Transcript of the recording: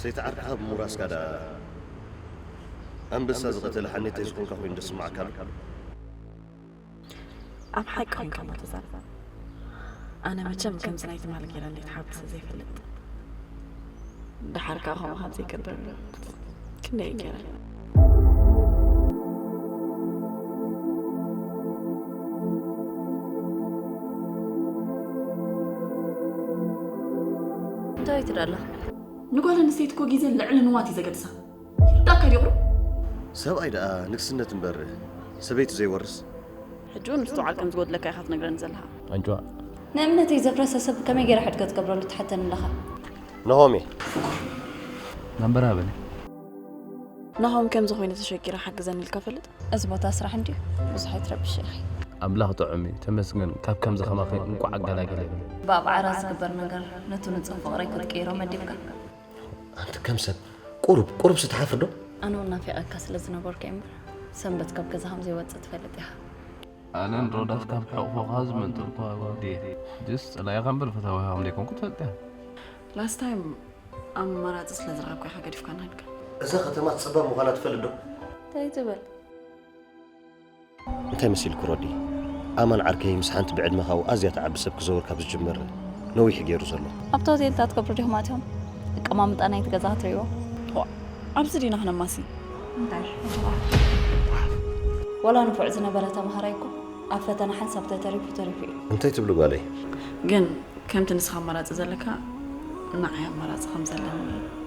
እቲ ዓርክኻ ብምውራስካ ደኣ ኣንበሳ ዝቐተለ ሓኔተይ ዝኾንካ ኮይኑ ደስምዓካ ኣሎ። ኣብ ሓቂ ኮይንካ እሞ ተዛረብ። ኣነ መቸም ከምዚ ናይ ትማል ገይረ እንዴት ሓብቲ ዘይፈልጥ። ደሓር ከኣ ከምኡ ካብ ዘይገብር ክንደይ ገይረ። እንታይ ትዳላ? ንጓል ኣንስተይቲ እኮ ግዜ ልዕሊ ንዋት እዩ ዘገድሳ። ይርዳካ ድዩ ቁሩብ? ሰብኣይ ደኣ ንግስነት እምበር ሰበይቲ ዘይወርስ። ሕጂ እውን ምስትውዓል ከም ዝጎድለካ ኢኻ ትነግረኒ ዘለኻ። ኣንጭዋ ንእምነተይ ዘፍረሰ ሰብ ከመይ ገይረ ሕድገት ገብረሉ ትሓተኒ ኣለኻ? ናሆሜ ናምበራ በለ ናሆም ከምዚ ኮይነ ተሸጊረ ሓግዘኒ ኢልካ ፈልጥ? እዚ ቦታ ስራሕ እንድዩ፣ ብዙሕ ኣይትረብሽ ኢኺ። ኣምላኽ ጥዑም እዩ ተመስገን ካብ ከምዚ ከማኺ እንቋዕ ኣገላገለኒ። ብኣብ ዓራት ዝግበር ነገር ነቲ ንጹህ ፍቕረይ ክትቅይሮ መዲብካ። ኣንቲ ከም ሰብ ቁሩብ ቁሩብ ስትሓፍር ዶ? ኣነ እውን ናፊቐካ ስለ ዝነበርኩ እየ እምበር ሰንበት ካብ ገዛ ከም ዘይወጽእ ትፈልጥ ኢኻ። ኣነን ሮዳስ ካብ ሕቕፎኻ ዝመንጠልኩዋ ወዲ ጅስ ጸላኢኻ እምበር ፈታዊኻ ከም ዘይኮንኩ ትፈልጥ ኢኻ። ላስት ታይም ኣማራጺ ስለ ዝረኸብካ ኢኻ ገዲፍካና ሄድካ። እዛ ከተማ ጸባብ ምዃና ትፈልጥ ዶ? እንታይ ትብል? እንታይ መሲልኩ ሮዲ? ኣማን ዓርከይ ምስ ሓንቲ ብዕድመኻ ኣዝያ ትዓቢ ሰብ ክዘውር ካብ ዝጅምር ነዊሕ ገይሩ ዘሎ። ኣብቲ ሆቴል እንታይ ትገብሩ ዲኹም ኣትዮም? ኣቀማምጣ ናይቲ ገዛ ክትርእይዎ። ዋ፣ ኣብዚ ዲና ክነማሲ? እንታይ? ወላ ንፉዕ ዝነበረ ተምሃራይ እኮ ኣብ ፈተና ሓንሳብ ተተሪፉ ተሪፉ እዩ። እንታይ ትብሉ ጓለይ? ግን ከምቲ ንስኻ ኣማራጺ ዘለካ ንዓይ ኣማራጺ ከም ዘለኒ